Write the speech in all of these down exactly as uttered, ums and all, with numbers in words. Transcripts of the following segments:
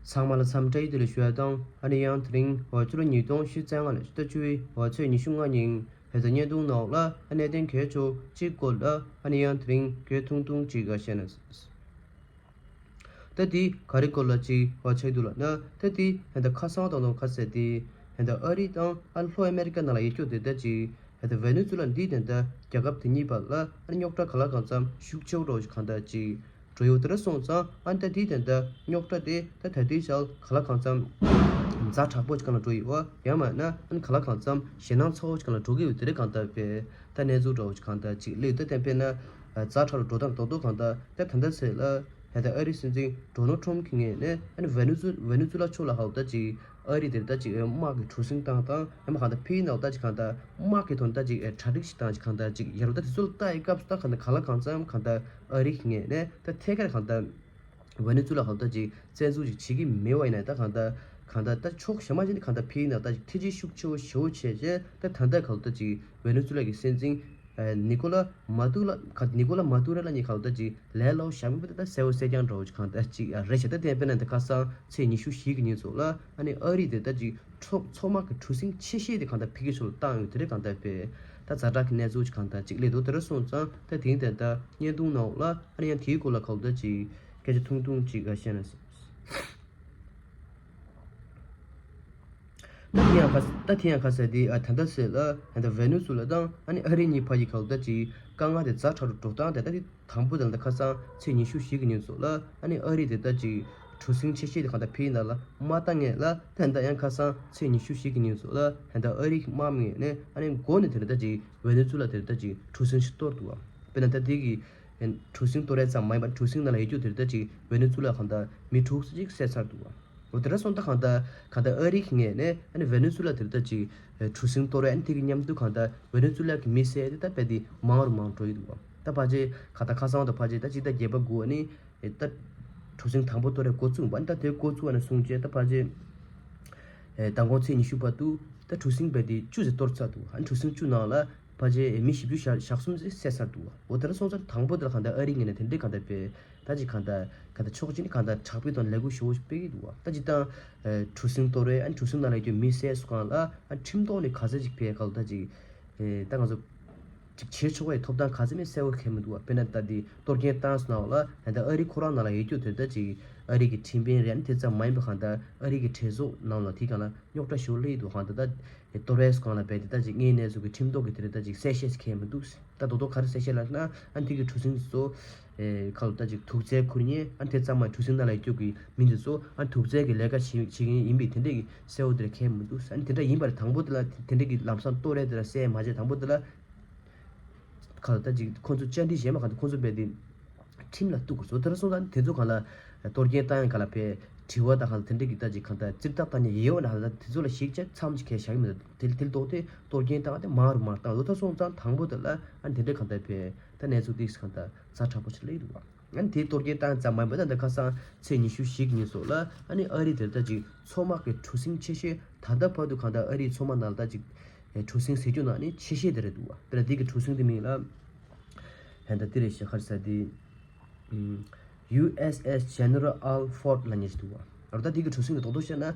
ཚང་མ་ལ་འཚམས་འདྲི་བདེ་ལེགས་ཞུ་ཡ་དང་། ཨ་ནི་ཡང་དེ་རིང་འོ་ཕྱི་ལོ་ཉིས་སྟོང་ཉི་ཤུ་རྩ་ལྔ་ལོའི་ཕྱི་ཟླ་བཅུ་པའི་འོ་ཚེས་ཉི་ཤུ་ལྔ་ཉིན་བོད་དོན་བརྙན་ཐུང་ནང་ལ་ཨ་གནད་དོན་གལ་ཆེ་གཅིག་སྐོར་ལ་ཨ་ནི་ཡང་དེ་རིང་གལ་ཐུང་ཐུང་ཅིག་ག་བཤད་ན། ད་དེ་ག་རེ་སྐོར་ལ་ཅིག་འོ་ཆགས་འདུག་ལབ་ན། ད་དེ་ཧན་ད་ཁ་སང་དང་དང་ཁ་གསལ་དེ་ཧན་ད་ཨ་རི་དང་ཨ་ལྷོ་ཨ་མེ་རི་ཀ་ནང་ལ་ཡོད་རྒྱུ་དེ་ད་ཅིག་ཧན་ད་ཝེ་ནེ་ཛུ་ལ་འདི་དེ་ད་རྒྱལ་ཁབ་དེ་གཉིས་བར་ལ་ཨ་རྙོག་དྲ་ག་ལ་གང་འཚམ་ཤུགས་ཆེ་བོ་རོ་ཞིག་གང་ད་ཅིག་འགྲོ་ཡོད་དེ་ར་སོང་ཙང་། ཨ་ནི་ད་དེའི་དོན་དག་རྙོག་དྲ་དེ་ད་ད་ལྟའི་ཆར་ག་ལ་གང་འཚམ་ཛ་དྲག་པོ་ཅིག་གང་ལ་འགྲོ་ཡོད་པ་ཡང་མིན་ན། ཨ་ནི་ག་ལ་གང་འཚམ་ཞེད་སྣང་ཚ་བོ་ཅིག་གང་ལ་འགྲོ་གི་ཡོད་དེ་རེད། གང་ལྟར་པས་ད་གནས་ཚུལ་འདྲ་བོ་ཅིག་གང་ལྟར་ཅིག་སླེབས་ཡོད། ད་དེ་དཔེར་ན་ཛ་དྲག་རུ་འགྲོ་སྟངས་རྡོག་རྡོག་གང་ལྟར་ད་ད་ལྟ་ཚེ་ལ་ད་ལྟ་ཨ་རིའི་སྲིད་འཛིན་ཌོ་ནལ་ཊམ་གྱི་ངོས་ནས་ཨ་ནི་ཝེ་ནེ་ཛུ་ཝེ་ནེ་ཛུ་ལ་ཕྱོགས་ལ་ཧ་ལ་ད་ཅིག་ཨ་རི་དེར་ད་ཅིག་དམག་གི་གྲུ་གཟིངས་བཏང་དང་ཡང་མ་གང་ལྟར་ཕི་ཡིན་ནའང་ད་ཅིག་གང་ལྟར་དམག་གི་ཐོག་ནས་ད་ཅིག་གྲ་སྒྲིག་ཞིག་བཏང་ཅིག་གང་ལྟར་ཅིག་ཡ་རུ་ད་དེ་ཚོ་ལ་ལྟ་ཡི་སྐབས་སུ་ད་གང་ལྟར་ག་ལ་གང་འཚམ་གང་ལྟར་ཨ་རི་གི་ངོས་ནས་ད་ཐད་ཀར་གང་ལྟར་ཝེ་ནེ་ཛུ་ལ་ཧ་ལ་ད་ཅིག་བཙན་འཛུལ་ཅིག་བྱེད་ཀྱི་མེད་པ་ཡིན་ན། ད་གང་ལྟར་གང་ལྟར་ད་ཕྱོགས་གཞན་མ་ཅིག་ནས་གང་ལྟར་ཕི་ཡིན་ནའང་ད་ཅིག་ཐེ་ཇུས་ཤུགས་ཆེ་བོ་ཞེ་བོ་བྱས་རྗེས་ད་ད་ལྟ་གང་ལྟར་ཅིག་ཝེ་ནེ་ཛུ་ལ་གི་སྲིད་འཛིན་ནི་ཀོ་ལ་མ་ཏུ་ལ་ག་ནི་ཀོ་ལ་མ་ཏུ་ར་ལ་ནི་གང་ལྟར་ཅིག་ལས་སླ་བོ་བཞག་མེད་པ་ད་གསལ་བོ་གསལ་རྐྱང་འདྲ་བོ་ཅིག་གང་ལྟར་ཅིག་རེད་ཤག་ད་དེ་དཔེར་ན་ད་ཁ་སང་ཚེས་ཉི་ཤུ་བཞི་གི་ཉིན་ཚོ་ལ་ཨ་ནི་ཨ་རི་དེ་ད་ཅིག་མཚོ་མཚོ་དམག་གི་གྲུ་གཟིངས་ཆེ་ཤོས་དེ་གང་ལྟར་ཕ་གི་ཕྱོགས་ལ་བཏང་ཡོད་དེ་རེད། གང་ལྟར་པས་ད་ཛ་དྲག་གི་གནས་ཚུལ་ཅིག་གང་ལྟར་ཅིག་སླེབས་འདུག་དེ་འདྲ་སོང་ཙང་ད་དེང་དེ་ད་བརྙན་ཐུང་ནང་ལ་ཨ་ནི་ཡང་དེའི་སྐོར་ལ་གང་ལྟར་ཅིག་སྐད་ཆ་ཐུང་ཐུང་ཅིག་ག་བཤད་ན། ད་དེ་ཡང་ཁ་ད་དེ་ཡང་ཁ་གསལ་དེ་ཨ་ད་ལྟ་ཟེར་ལ་ད་ལྟ་ཝེ་ནེ་ཛུ་ལ་དང་ཨ་ནི་ཨ་རི་གཉིས་ཕ་གི་གང་ལྟར་ཅིག་དཀའ་ངལ་དེ་ཛ་དྲག་རུ་འགྲོ་སྟངས་དེ་ད་དེ། དང་པོ་དེ་ལ་ད་ཁ་སང་ཚེས་ཉི་ཤུ་བཞི་གི་ཉིན་ཚོ་ལ་ཨ་ནི་ཨ་རི་དེ་ད་ཅིག་གྲུ་གཟིངས་ཆེ་ཤོས་དེ་གང་ལྟར་ཕི་ཡིན་ནའང་མ་བཏང་ངེས་ལ། ད་ད་ཡང་ཁ་སང་ཚེས་ཉི་ཤུ་བཞི་གི་ཉིན་ཚོ་ལ་ད་ད་ཨ་རི་གི་དམག་མི་ངོས་ནས་ཨ་ནི་འགོ་ནས་དེ་ད་ཅིག་ཝེ་ནེ་ཛུ་ལ་དེ་ད་ཅིག་གྲུ་གཟིངས་ཤིག་གཏོར་འདུག་བ། དཔེར་ན་ད་དེ་གི་གྲུ་གཟིངས་གཏོར་ཡ་ཙམ་མ་ཡིན་པར་གྲུ་གཟིངས་ནང་ལ་ཡོད་རྒྱུ་དེ་ད་ཅིག་ཝེ་ནེ་ཛུ་ལ་གང་ལྟར་མི་དྲུག་ཅིག་བསད་ཚར་འདུག་བ། འོ་དེ་འདྲ་སོང་ཙང་ད་གང་ལྟར་གང་ལྟར་ཨ་རི་གི་ངོས་ནས་ཨ་ནི་ཝེ་ནེ་ཛུ་ལ་དེ་ད་ཅིག་གྲུ་གཟིངས་གཏོར་ཡ་ཨ་ནི་དེ་གི་མཉམ་དུ་གང་ལྟར་ཝེ་ནེ་ཛུ་ལ་གི་མི་བསད་དེ་ད་རྦད་དེ་མང་རུ་མང་འགྲོ་ཡི་འདུག་བ། ད་ཕལ་ཆེར་གང་ལྟར་ཁ་སང་ད་ཕལ་ཆེར་ད་སྤྱི་ཟླ་བརྒྱད་པ་དགུ་པ་ནས་ད་གྲུ་གཟིངས་དང་པོ་གཏོར་ཡ་འགོ་བཙུགས་པ། ད་དེ་འགོ་བཙུགས་པ་ནས་བཟུང་བྱས་ད་ཕལ་ཆེར་མདང་དགོང་ཚེས་ཉི་ཤུ་བར་དུ་ད་གྲུ་གཟིངས་རྦད་དེ་བཅུ་ཙམ་གཏོར་ཚར་འདུག་ཨ་ནི་གྲུ་གཟིངས་བཅུ་ནང་ལ་ཕལ་ཆེར་མི་བཞི་བཅུ་ཞེ་གསུམ་ཙམ་བསད་ཚར་འདུག་འོ་དེ་འདྲ་སོང་ཙང་དང་པོ་དེ་ལ་གང་ལྟར་ཨ་རི་ངོས་ནས་དེ་འདྲའི་གང་ལྟར་པས་ད་ཅིག་གང་ལྟར་གང་ལྟར་ཕྱོགས་གཅིག་ནས་གང་ལྟར་དྲག་པོའི་ཐོག་ལས་འགུལ་ཞེ་པོ་ཞིག་སྤེལ་གྱི་འདུག་བ། ད་ཅིག་ད་གྲུ་གཟིངས་གཏོར་བས་ཨ་ནི་གྲུ་གཟིངས་ནང་ལ་ཡོད་རྒྱུ་མི་བསད་སོང་གང་ལ་ཨ་ཁྲིམས་ཐོག་ནས་ག་ཚད་ཅིག་ཕན་ག་ལ་ད་ཅིག་ད་ང་ཚོ་ཅིག་བྱེད་ཆོག་པའི་ཐོབ་ཐང་ག་ཚད་མེད་གསལ་བོ་གང་མི་འདུག་བ། དཔེར་ན་ད་དེ་གཏོར་སྐྱོན་བཏང་སོང་ནའང་ལ་ད་ལྟ་ཨ་རི་ཁོ་རང་ནང་ལ་ཡོད་རྒྱུ་དེ་ད་ཅིག་ཨ་རི་གི་ཁྲིམས་དཔོན་རེད། ཨ་ནི་དེ་ཙམ་མ་ཡིན་པ་གང་ལྟར་ཨ་རི་གི་གྲོས་ཚོགས་ནང་ལ་དེ་གང་ལ་རྙོག་དྲ་ཞེ་པོ་སླེབས་འདུག་གང་ལྟར་ད་གཏོར་བས་སོང་གང་ལ་རྦད་དེ་ད་ཅིག་དངོས་གནས་སུ་གི་ཁྲིམས་ཐོག་གི་དེ་རེད་ད་ཅིག་གསལ་བཤད་ཅིག་གང་མི་འདུག་ད་རྡོག་རྡོག་ག་རེ་གསལ་བཤད་ལབ་ན་ཨ་ནི་དེ་གི་གྲུ་གཟིངས་ཚོ་ཨེ་ཁ་ལོ་ད་ཅིག་དུག་རྫས་ཁུར་མཁན་ཨ་ནི་དེ་ཙམ་མ་གྲུ་གཟིངས་ནང་ལ་ཡོད་རྒྱུ་གི་མི་འདི་ཚོ་ཨ་ནི་དུག་རྫས་ཀྱི་ལས་ཀ་བྱེད་བྱེད་མཁན་ཡིན་པའི་དེ་འདྲས་ཀྱི་གསལ་བོ་དེ་ར་གང་མི་འདུག་ཨ་ནི་དེ་འདྲ་ཡིན་པར་དང་པོ་དེ་ལ་དེ་འདྲས་ཀྱི་ལམ་སང་གཏོར་རས་དེ་ར་གསལ་མ་བྱས། དང་པོ་དེ་ལ་ཁ་ལོ་ད་ཅིག་ཁོང་ཚོ་བཅར་འདྲི་བྱས་མ་གང་དུ་ཁོང་ཚོ་རྦད་དེ་ཁྲིམས་ལ་གཏུག་དགོས་སོ། དེ་འདྲ་སོང་ཙང་དེ་ཚོ་གང་ལ་གཏོར་སྐྱོན་བཏང་ཡང་ག་ལ་ཕན་དྲི་བ་དང་གང་ལ་དེ་འདྲས་ཀྱི་ད་ཅིག་གང་ལྟར་ཙིར་ཐག་བཏང་མཁན་ཡོད་ན་ཧ་ལ་ད་དེ་ཚོ་ལ་ཞིབ་ཆ་མཚམས་ཅིག་གང་བཞག་གི་མི་འདུག་དེ་དེ་ལྟོགས་ཏེ་གཏོར་སྐྱོན་བཏང་སྟེ་མང་རུ་མང་བཏང་ལོ། ད་སོང་ཙང་དང་པོ་དེ་ལ་ཨ་ནི་དེ་འདྲས་གང་ལྟར་ཕན་ད་གནས་ཚུལ་ཏིག་གང་ལྟར་ཛ་དྲག་པོ་ཞིག་སླེབས་འདུག་བ། ཨ་ནི་དེ་གཏོར་སྐྱོན་བཏང་ཙམ་མ་ཡིན་པ་ད་ད་ཁ་སང་ཚེས་ཉི་ཤུ་བཞི་གི་ཉིན་སོགས་ལ་ཨ་ནི་ཨ་རི་དེར་ད་ཅིག་མཚོ་དམག་གི་གྲུ་གཟིངས་ཆེ་ཤོས་ད་ལྟ་བར་དུ་གང་ལྟར་ཨ་རིའི་མཚོ་དམག་ནང་ལ་ད་ཅིག་གྲུ་གཟིངས་ཟེར་རྒྱུ་ནང་ནི་ཆེ་ཤོས་དེ་རེད་འདུག་བ། དེ་ལ་དེ་གི་གྲུ་གཟིངས་དེ་མིང་ལ་ཧན་ད་དེ་རེད་ཤག་ག་རེ་ཟེར་དེ། ཨུམ། ཡུ་ཨེས་ཨེས་ཇེ་ནེ་རལ་ཨལ་ཧྥོར་ཌི་ལབ་མཁན་ཞིག་འདུག་བ། ད་ལྟ་དེ་གི་གྲུ་གཟིངས་དེ་རྡོག་རྡོག་བཤད་ན་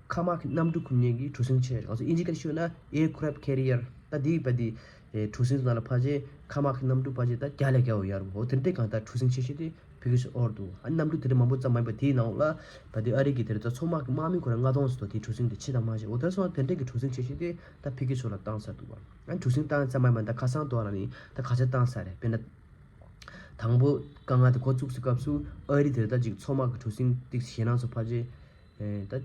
མཁའ་དམག་གི་གནམ་གྲུ་འཁུར་མཁན་གྱི་གྲུ་གཟིངས་ཆེ་རེད། ང་ཚོ་དབྱིན་ཇི་སྐད་ཤོད་ན་aircraft carrier། ད་དེ་བ་དེ་གྲུ་གཟིངས་ནང་ལ་ཕལ་ཆེར་མཁའ་དམག་གི་གནམ་གྲུ་ཕལ་ཆེར་ད་བརྒྱ་ལས་བརྒྱ་བ་ཡོད་རེད། འོ་དེ་འདྲས་གང་ལྟར་གྲུ་གཟིངས་ཆེ་ཤོས་དེ་ཕ་གི་ཕྱོགས་འདུག་ཨ་གནམ་གྲུ་དེ་འདྲས་མང་པོ་ཙམ་མ་ཡིན་པ་དེའི་ནང་ལ་བ་དེ་ཨ་རི་གི་དེ་རེད་ད་མཚོ་དམག་གི་དམག་མི་ཁོ་རང་ལྔ་སྟོང་ཙམ་དེ་གྲུ་གཟིངས་དེ་ཆེ་དང་མ་ཆེ། འོ་དེ་སོང་དེ་འདྲས་ཀྱི་གྲུ་གཟིངས་ཆེ་ཤོས་དེ་ད་ཕ་གི་ཕྱོགས་ལ་བཏང་ཚར་འདུག་བ། ཨ་གྲུ་གཟིངས་བཏང་ཙམ་མ་ཡིན་པ་ད་ཁ་སང་དུ་བ་ལ་ནི་ད་ཁ་ཆེ་བཏང་ས་རེད། དཔེར་ན། དང་པོ་དཀའ་ངལ་དེ་འགོ་བཙུགས་སའི་སྐབས་སུ་ཨ་རི་དེར་ད་ཅིག་མཚོ་དམག་གི་གྲུ་གཟིངས་ཏིག་ཞེད་སྣང་ཚོ་ཕལ་ཆེར་ད་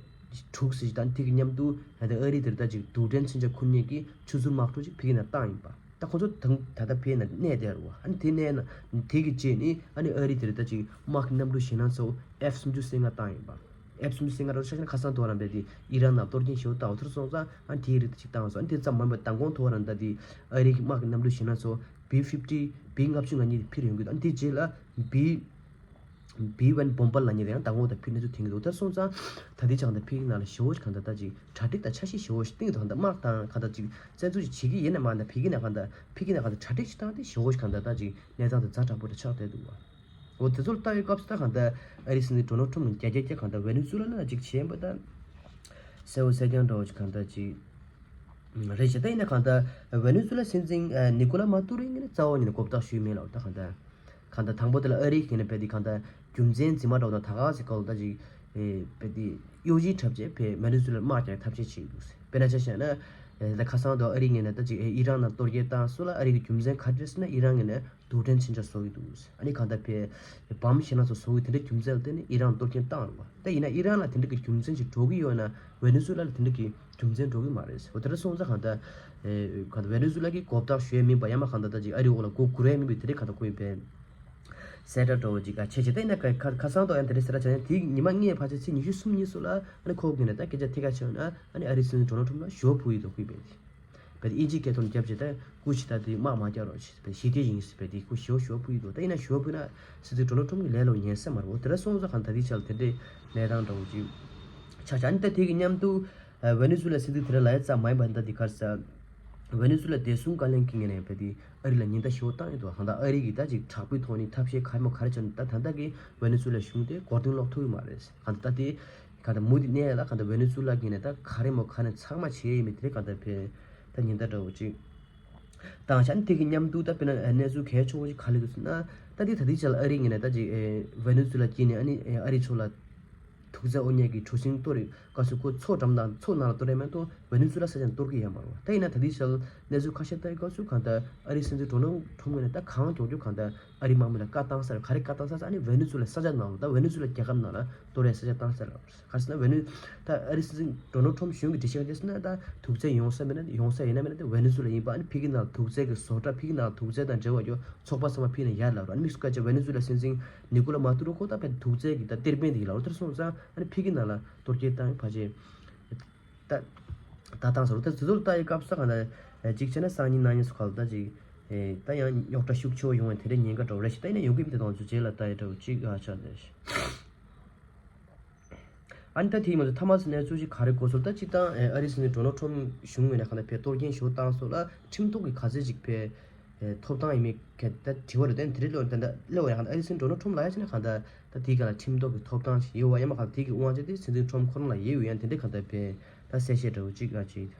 དྲུག་ཟེར་ཞིག་དང་དེ་གི་མཉམ་དུ་ད་ཨ་རི་དེར་ད་ཅིག་རྡུལ་ཕྲན་མཚོན་ཆ་འཁུར་མཁན་གྱི་ཆུ་ཚོད་དམག་གྲུ་ཅིག་ཕ་གི་ནང་བཏང་ཡིན་པ། ད་ཁོ་ཚོ་ད་ད་ལྟ་ཕ་གི་ནང་གནས་བསྡད་རེད་བ། ཨ་ནི་དེ་གནས་ན་དེ་གི་རྗེས་ནི་ཨ་ནི་ཨ་རི་དེར་ད་ཅིག་དམག་གི་གནམ་གྲུ་ཞེད་སྣང་ཚོ་ཨེཕ་སུམ་ཅུ་སོ་ལྔ་བཏང་ཡིན་པ། ཨེཕ་སུམ་ཅུ་སོ་ལྔ་རོ་ཤ་ཤ་ཁ་སང་དུ་བ་རང་བས་དེ་ཨི་རན་ནང་གཏོར་སྐྱོན་ཞེ་པོ་བཏང་བ་ཐུར་སོང་ཙང་ཨ་དེའི་རིགས་དེ་ཅིག་བཏང་སོང་། ཨ་དེ་ཙམ་མ་ཡིན་པར་མདང་དགོང་དུ་བ་རང་ད་དེ་ཨ་རི་གི་དམག་གི་གནམ་གྲུ་ཞེད་སྣང་ཚོ་བི་ཕིབ་ཊི་བི་ལྔ་བཅུ་ང་གཉིས་དེ་འཕུར་ཡོང་གི་འདུག་ཨ་དེ་རྗེས་ལ་བི་བི་ཝན་བོམ་བར་ལབ་མཁན་དེ་ཡང་མདང་དགོང་དུ་ཕུལ་གནས་ཚུལ་ཐོན་གྱི་འདུག་ཐུར་སོང་ཙང་ད་དེ་ཅང་ད་ཕ་གི་ནང་ལ་ཞེ་པོ་ཞིག་གང་ལྟར་ད་ཅིག་གྲ་སྒྲིག་དང་འཆར་གཞི་ཞེ་པོ་ཞིག་བཏིང་འདུག་གང་ལྟར་དམག་དང་གང་ལྟར་ཅིག་བཙན་འཛུལ་ཞིག་བྱེད་ཀྱི་ཡིན་ན་མ་ན་ཕ་གི་ནང་གང་ལྟར་ཕ་གི་ནང་གང་ལྟར་གྲ་སྒྲིག་ཞིག་བཏང་སྟེ་ཞེ་པོ་ཞིག་གང་ལྟར་ད་ཅིག་གནས་སྟངས་དེ་ཛ་དྲག་པོ་དེ་ཆགས་བསྡད་འདུག་བ། འོ་དེ་ཚོར་ལྟ་བའི་སྐབས་སུ་ད་གང་ལྟར་ཨ་རིའི་སྲིད་འཛིན་ཌོ་ནལ་ཊམ་ནི་རྒྱ་རྒྱ་རྒྱ་གང་ལྟར་ཝེ་ནེ་ཛུ་ལ་ལ་ཅིག་བྱས་པ་ད་གསལ་བོ་གསལ་རྐྱང་འདྲ་བོ་ཅིག་གང་ལྟར་ཅིག་རེད་ཤག་ད་ཡིན་ན་གང་ལྟར་ཝེ་ནེ་ཛུ་ལ་སྲིད་འཛིན་ནི་ཀོ་ལ་མ་ཏུ་རོ་ཡིན་ནི་རྩ་བ་ཉིད་ནས་གོ་བརྡ་ཞུས་མེད་ལ། ད་གང་ལྟར་གང་ལྟར་དང་པོ་དེ་ལ་ཨ་རིའི་གི་ནས་བལ་དེ་གང་ལྟར་རྒྱུ་མཚན་འཛིན་མ་འདྲ་བོ་དང་ད་ག་ཟེ་ག་ལ་ད་ཅིག་བལ་དེ་གཡོ་ཇུས་འཁྲབ་བྱས་བལ་ཝེ་ནེ་ཛུ་ལ་དམག་རྒྱག་ཐབས་ཤེས་བྱེད་ཀྱི་འདུག་དཔེར་ན་ཆ་བཞག་ན་ད་ཁ་སང་དུ་ཨ་རིའི་ངོས་ནས་ད་ཅིག་ཨི་རན་ནང་གཏོར་རྒོལ་བཏང་སོང་ལ་ཨ་རི་གི་རྒྱུ་མཚན་ག་རེ་རེད་ཟེར་ན་ཨི་རན་ངོས་ནས་རྡུལ་ཕྲན་མཚོན་ཆ་བཟོ་གི་འདུག་ཨ་ནི་གང་ལྟར་བལ་བམ་ཞེ་ན་ཚོ་བཟོ་གི་དེ་འདྲའི་རྒྱུ་མཚན་ལ་བརྟེན་ནས་ཨི་རན་གཏོར་སྐྱོན་བཏང་རེད་བ། ད་ཡིན་ན་ཨི་རན་ལ་དེ་འདྲ་གི་རྒྱུ་མཚན་ཞིག་འགྲོ་གི་ཡོད་ན་ཝེ་ནེ་ཛུ་ལ་ལ་དེ་འདྲ་གི་རྒྱུ་མཚན་འགྲོ་གི་མ་རེད་ཟེར་བ། དེ་འདྲ་སོང་ཙང་གང་ལྟར་གང་ལྟར་ཝེ་ནེ་ཛུ་ལ་གི་གོ་བརྡ་ཞུ་ཡ་མིན་པ་ཡང་མ་གང་ལྟར་ད་ཅིག་ཨ་རི་འོག་ལ་མགོ་སྒུར་ཡ་མིན་པའི་དེ་འདྲའི་གང་ལྟར་ཁོ་ཡིན་པས། གསལ་བསྒྲགས་འདྲ་བོ་ཅིག་ག་བྱས་བྱས་ད་ཡིན་ན་ག་ཁ་ཁ་སང་དུ་ཡང་དེ་འདྲའི་ཟེར་ར་བྱས་ནས་དེའི་ཉི་མ་ལྔའི་ཕལ་ཆེར་ཚེས་ཉི་ཤུ་གསུམ་གཉིས་སུ་ལ་ཨ་ནི་ཁོ་གིས་ནས་ད་སྐད་ཆ་ཐད་ཀར་བྱས་ན་ཨ་ནི་ཨ་རིའི་སྲིད་འཛིན་ཌོ་ནལ་ཊམ་ལ་ཞུ་བ་ཕུལ་ཡི་འདུག་ཁོས་བས་དེ། བས་དེ་དབྱིན་ཇིའི་སྐད་ཐོག་ནས་རྒྱབ་བྱས་ད་སྐུ་ཞིག་ད་དེ་དམག་མ་རྒྱག་རོགས་བྱས་བས་ཞི་བདེ་ཡིན་ཟེར་བས་དེ་ཁོ་ཞུ་བ་ཞུ་བ་ཕུལ་ཡི་འདུག་ད་ཡིན་ན་ཞུ་བ་ཕུལ་ན་སྲིད་འཛིན་ཌོ་ནལ་ཊམ་གི་ལས་སླ་པོ་ཉན་ས་མ་རེད་འོ། དེ་འདྲ་སོང་ཙང་གང་ད་དེའི་ཆ་ལ་དེ་འདྲའི་གནས་སྟངས་འདྲ་བོ་ཅིག་ཆགས་ཆགས། ཨ་ནི་ད་དེ་གི་མཉམ་དུ་ཝེ་ནེ་ཛུ་ལ་སྲིད་འཛིན་དེ་འདྲ་ལབ་ཡ་ཙམ་མ་ཡིན་པ་ད་དེ་ག་རེ་ཟེར། ཝེ་ནེ་ཛུ་ལ་བདེ་སྲུང་བཀའ་བློན་གྱི་ངོས་ནས་བས་དེ་ཨ་རི་ལ་ཉེན་བརྡ་ཞེ་པོ་བཏང་ཡོད་འདུག་གང་ལྟར་ཨ་རི་གིས་ད་ཅིག་དྲག་པོའི་ཐོག་ནས་ཐབས་ཤེས་ག་རེ་མོ་ག་རེ་བྱས་ན་ད་ད་ལྟ་གི་ཝེ་ནེ་ཛུ་ལ་གཞུང་དེ་མགོ་རྟིང་སློག་ཐུབ་ཀྱི་མ་རེད། གང་ལྟར་ད་དེ་གང་ལྟར་མུ་མཐུད་གནས་ལ་གང་ལྟར་ཝེ་ནེ་ཛུ་ལ་གི་ནས་ད་ག་རེ་མོ་ག་ནས་ཚང་མ་བྱས་ཡོད་མེད་དེ་རེད། གང་ལྟར་བས་ད་ཉེན་བརྡ་འདྲ་བོ་ཅིག་བཏང་བྱས་ཨ་ནི་དེ་གི་མཉམ་དུ་ད་དཔེར་ན་གནས་ཚུལ་གལ་ཆེ་བོ་ཅིག་ག་རེ་འདུག་ཟེར་ན་ད་དེ་ད་དེ་ཆ་ལ་ཨ་རི་ངོས་ནས་ད་ཅིག་ཝེ་ནེ་ཛུ་ལ་དཀྱིལ་ནས་ཨ་ནི་ཨ་རི་ཕྱོགས་ལ་དུག་རྫས་དབོར་མཁན་གྱི་གྲུ་གཟིངས་གཏོར་རེ་བཀའ་ཟུར་ཁོ་མཚོ་འགྲམ་དང་མཚོ་ནང་ལ་གཏོར་རེ་མེད་དོ། ཝེ་ནེ་ཛུ་ལ་ས་ཆ་གཏོར་གི་ཡོད་མ་རེད་བ། ད་ཡིན་ན་ད་ལྟའི་ཆར་གནས་ཚུལ་ཁ་ཤས་ལྟ་ཡི་སྐབས་སུ་གང་ལྟར་ཨ་རིའི་སྲིད་འཛིན་ཌོ་ནལ་ཁྲོམ་ངོས་ནས་ད་གང་མགྱོགས་མགྱོགས་གང་ལྟར་ཨ་རིའི་དམག་མི་ལ་བཀའ་བཏང་ས་རེད། ག་རེ་བཀའ་བཏང་ས་ཟེར་ཨ་ནི་ཝེ་ནེ་ཛུ་ལ་ས་ཆ་ནང་ལ་ད་ཝེ་ནེ་ཛུ་ལ་རྒྱལ་ཁབ་ནང་ལ་གཏོར་རེ་ས་ཆ་བཏང་ས་རེད། ག་རེ་ཟེར་ན་ཝེ་ནེ་ད་ཨ་རིའི་སྲིད་འཛིན་ཌོ་ནལ་ཁྲོམ་གཞུང་གི་འགྲེལ་བཤད་ག་རེ་ཟེར་ན་ད་དུག་རྫས་ཡོང་ས་མེད་ན་ཡོང་ས་ཡིན་ན་མེད་ན་ད་ཝེ་ནེ་ཛུ་ལ་ཡིན་པ། ཨ་ནི་ཕ་གི་ནང་ལ་དུག་རྫས་ཀྱི་བཟོ་གྲྭ་ཕ་གི་ནང་ལ་དུག་རྫས་དང་འབྲེལ་བ་ཡོད་ཚོགས་པ་ཚང་མ་ཕ་གི་ནང་ཡར་ལབ་རོགས། ཨ་ནི་དམིགས་སུ་བཀར་བྱས་ཝེ་ནེ་ཛུ་ལ་སྲིད་འཛིན་ནི་ཀོ་ལ་མ་ཏུ་རོ་ཁོ་ད་ཕན་དུག་རྫས་ཀྱི་ད་གཏེར་སྤེལ་དེ་ཡིན་ལབ་རོགས། དེར་སོང་ཙང་ཨ་ནི་ཕ་གི་ནང་ལ་གཏོར་སྐྱོན་བཏང་ཕ་ཆེ། ད་ད་བཏང་ཟེར་རོ། ད་དེ་ཚོ་ལ་ལྟ་ཡི་སྐབས་སུ་གང་ལ་གཅིག་བྱས་ན་སང་ཉིན་གནངས་ཉིན་སུ་ག་ལ་ད་ཅིག་ད་ཡང་རྙོག་དྲ་ཤུགས་ཆེ་བ་ཡོང་བའི་དེ་འདྲའི་ཉེན་ཁ་འདྲ་བོ་རེ་ཞིག་ད་ཡིན་ན་ཡོང་གི་མི་དེ་དང་ཚོ་རྗེས་ལ་ལྟ་ཡི་འདྲ་བོ་གཅིག་ཨ་ཆགས་བསྡད་ཤག་ཨ་ནི་ད་དེའི་མ་ཚོ་ཐ་མ་ཚོ་གནས་ཚུལ་ཞིག་ག་རེ་གོ་སོང་ད་གཅིག་དང་ཨ་རིའི་སྲིད་འཛིན་ཌོ་ནལ་ཁྲོམ་གཞུང་ངོས་ནས་གང་ལ་ཕེ་གཏོར་སྐྱོན་ཞུ་བཏང་སོགས་ལ་ཁྲིམས་ཐོག་གི་ག་ཚད་ཅིག་ཕེ་ཐོབ་ཐང་ཡིན་མིན་གལ་ད་དྲི་བ་རེད། དེ་འདི་རིགས་ལོ་ད་ལྟ་ལོ་ཡང་ཨ་རིའི་སྲིད་འཛིན་ཌོ་ནལ་ཁྲོམ་ལ་ཡ་ཆ་ན་གང་ལྟར་ད་དེའི་གང་ལ་ཁྲིམས་ཐོག་གི་ཐོབ་ཐང་ཞིག་ཡོད་བ་ཡང་མ་གང་དེའི་གི་དབང་ཆ་དེ་སྲིད་འཛིན་ཁྲོམ་ཁོ་རང་ལ་ཡོད་ཡོད་ཡང་དེ་འདྲའི་གང་ལྟར་ཕེ་ད་གསལ་བཤད་འདྲ་བོ་གཅིག་ག་གཅིག་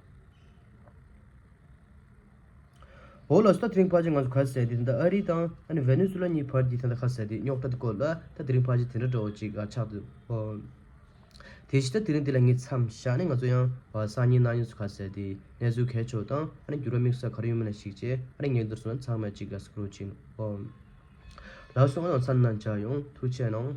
འོ་ལགས་སོ། ད་དེ་རིང་ཕལ་ཆེར་ང་ཚོ་ག་རེ་ཟེར་དེ་ད་ལྟ་ཨ་རི་དང་ཨ་ནི་ཝེ་ནེ་ཛུ་ལ་གཉིས་བར་གྱི་ད་ལྟ་ག་རེ་ཟེར་དེ་རྙོག་དྲ་དེ་སྐོར་ལ་ད་དེ་རིང་ཕལ་ཆེར་དེ་འདྲ་འདྲ་བོ་གཅིག་ག་ཆགས་འདུག་ཨོ། དེ་བཞིན་ད་དེ་རིང་འདི་ལ་ངས་མཚམས་བཞག་ནས་ང་ཚོ་ཡང་སང་ཉིན་གནངས་ཉིན་སུ་ག་རེ་ཟེར་དེ་གནས་ཚུལ་གལ་ཆེ་བ་དང་ཨ་ནི་འགྱུར་བ་དམིགས་བསལ་ག་རེ་ཡོད་མེད་ལ་གཞིགས་བྱས་ཨ་ནི་ངས་འདིར་སོང་ན་ཚང་མ་གཅིག་ག་སྐུ་རོགས་བྱེད། ཨོ། ལགས་སོ། ང་ཡང་མཚམས་ནང་བཅར་ཡོང་། ཐུགས་རྗེ་གནང་།